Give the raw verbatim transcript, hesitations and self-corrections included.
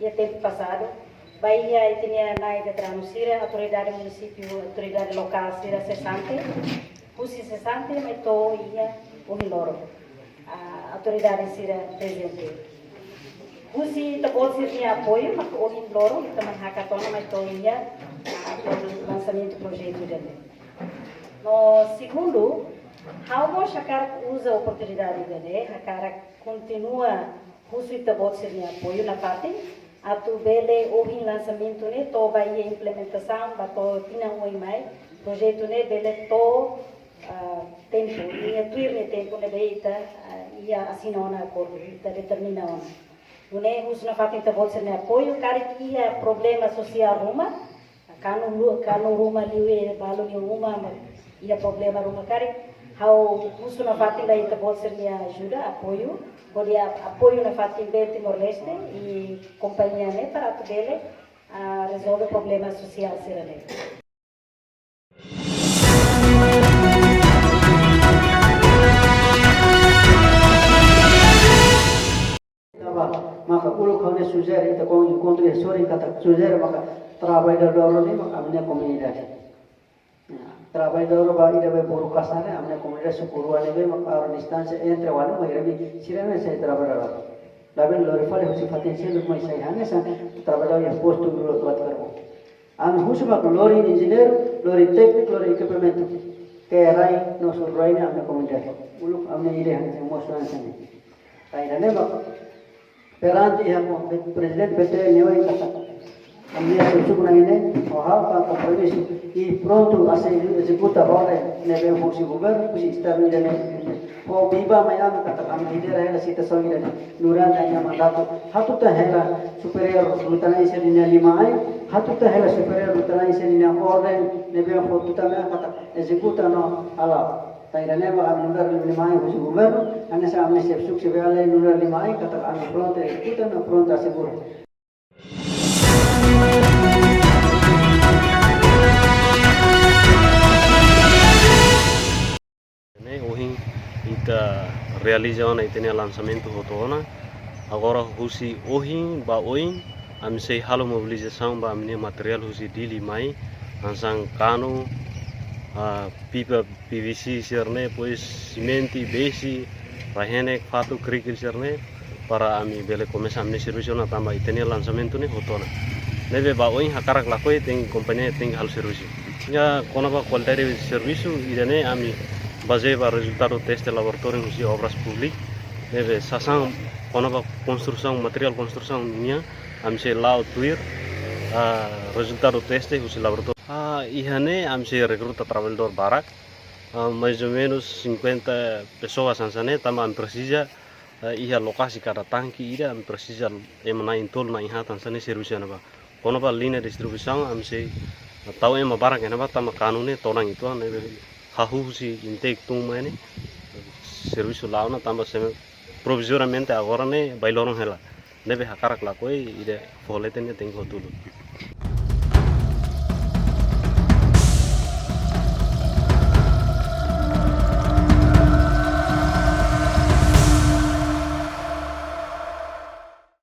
Iha tempu pasadu, ba iha ita-nia na'i veteranu sira, autoridade munisípiu, autoridade lokál sira sesante, husi sesante mai to'o iha ohin loron. Ah, autoridade sira prezente. Husi ita-boot sira-nia apoiu, maka ohin loron ita mai hakat ona mai to'o iha, ah, lansamentu projetu ida-ne'e. No segundu, ha'u mós hakarak uza oportunidade ida-ne'e, hakarak kontinua husu ita-boot sira-nia apoiu nafatin, atu bele ohin lansamentu ne'e to'o ba iha implementasaun, ba to'o tinan oin mai, projetu ne'e bele to'o, ah, tempu, nia tuir nia tempu ne'ebé ita, ah, iha asina ona akordu, ita determina ona. Nune'e husu nafatin ita-boot sira-nia apoiu, karik iha problema sosiál ruma, kanu lu-, kanu ruma liu iha balu nia uma, iha problema ruma karik, ha'u husu nafatin ba ita-boot sira-nia ajuda, apoiu, hodi ap-, apoiu nafatin B L Timor-Leste, i kompañia ne'e para atu bele, ah, rezolve problema sosiál sira-ne'e. Maka uluk ha'u-nia sujere, ita-nia enkontru iha sorin katak sujere maka traballadór ne'e maka ami-nia komunidade. Ya, traballadór ba ida be boru kasar ne'e, ami-nia komunidade suku rua ne'ebé maka halo distánsia entre wali mai remi sira ne'e sai traballadór. Labele lori fali husi fatin seluk mai sai hanesan traballadór iha postu dulu buat kerja. Ami husu maka lori enjeñeiru, lori tékniku, lori ekipamentu. Ke rai no suru rai ne'e ami-nia komunidade. Uluk ami-nia ide hanesan mosu hanesan ne'e. Entaun ida-ne'e maka perante iha prezidente P T L nia oin katak ami-nia suku-suku na'in ne'e, ha'u halo kompromisu. I prontu atu ezekuta orden ne'ebé husi governu, husi estadu ida-ne'e. Ho biba mai ami katak ami lidera hela situasaun ida-ne'e durante ami-nia mandatu. Hatutan hela superiór luta-na'in sira-nia liman-ain, hatutan hela superiór luta-na'in sira-nia orden ne'ebé hatutan mai katak ezekuta no hala'o. Entaun ida-ne'e maka ami númeru liman-ain husi governu, hanesan ami-nia xefe suku sira be halo númeru liman-ain katak ami prontu ezekuta no prontu asegura. Ne'e ohin ita realiza ona ita-nia lansamentu hotu ona. Agora husi ohin ba oin, ami sei halo mobilizasaun ba ami-nia materiál husi Dili mai, hanesan kanu, ah, pipa P V C sira-ne'e, depois simente, besi, rai-henek, fatuk, kerikil sira-ne'e, para ami bele komesa ami-nia servisu ona tanba ita-nia lansamentu ne'e hotu ona. Ne'ebé ba oin hakarak lakohi tenke kompañia tenke halo servisu. Ya, kona-ba kualidade servisu, ida-ne'e ami bazeia ba rezultadu teste laboratóriu husi Obras Públikas. Ne'ebé sasán kona-ba konstrusaun, materiál konstrusaun nian, ami sei la'o tuir, ah, rezultadu teste husi laboratóriu. Ah, iha ne'e ami sei rekruta traballadór barak, ah, mais ou menos cinquenta pessoas hanesan ne'e, tanba ami presiza, ah, iha lokasi kada tanke ida, ami presiza ema na'in-tolu na'in-haat hanesan ne'e servisu iha ne'ebá. Kona-ba liña distribuisaun, ami sei tau ema barak iha ne'ebá, tanba kanu ne'e todan uitoan, ne'ebé hahú husi intake tun mai ne'e, servisu la'o ona tanba seme-, provizoriamente agora ne'e bailoron hela. Ne'ebé hakarak lakohi ida fó leten ne'e tenke hotu uluk.